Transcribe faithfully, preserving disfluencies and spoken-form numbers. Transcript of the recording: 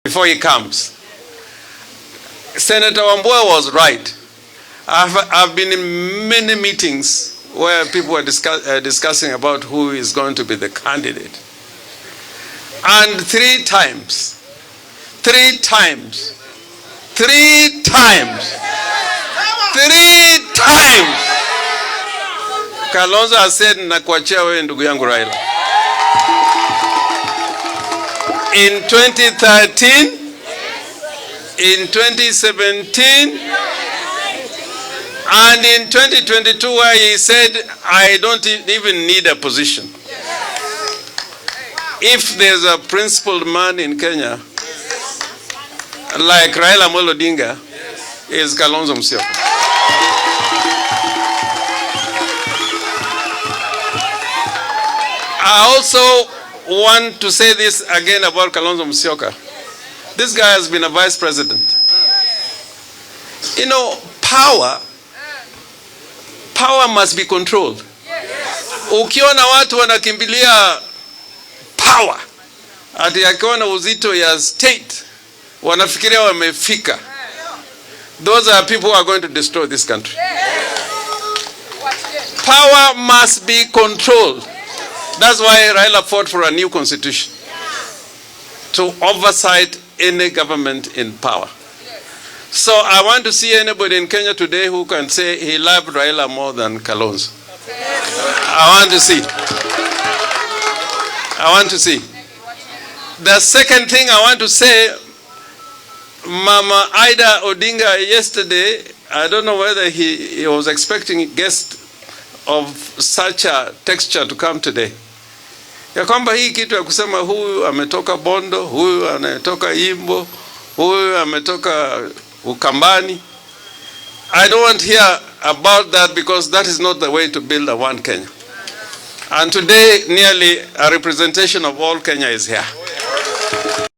before he comes. Senator Wambua was right. I've, I've been in many meetings where people were discuss, uh, discussing about who is going to be the candidate. And three times, three times, three times, three times, Kalonzo has said, "Nakuachia wewe, ndugu yangu Raila." In twenty thirteen, in twenty seventeen, and in twenty twenty-two, where he said, "I don't e-, even need a position." If there's a principled man in Kenya, like Raila Amolo Odinga, is Kalonzo Musyoka. I also want to say this again about Kalonzo Musyoka. This guy has been a vice president. You know, power, power must be controlled. Ukiona watu wanakimbilia power, ati akiona uzito ya state, wanafikiria wamefika. Those are people who are going to destroy this country. Power must be controlled. That's why Raila fought for a new constitution to oversight any government in power. So I want to see anybody in Kenya today who can say he loved Raila more than Kalonzo. I want to see. I want to see. The second thing I want to say, Mama Ida Odinga yesterday, I don't know whether he, he was expecting guest of such a texture to come today. Ya kwamba hii kitu ya kusema huyu ametoka Bondo, huyu ametoka Imbo, huyu ametoka Ukambani. I don't want to hear about that, because that is not the way to build a one Kenya. And today, nearly a representation of all Kenya is here.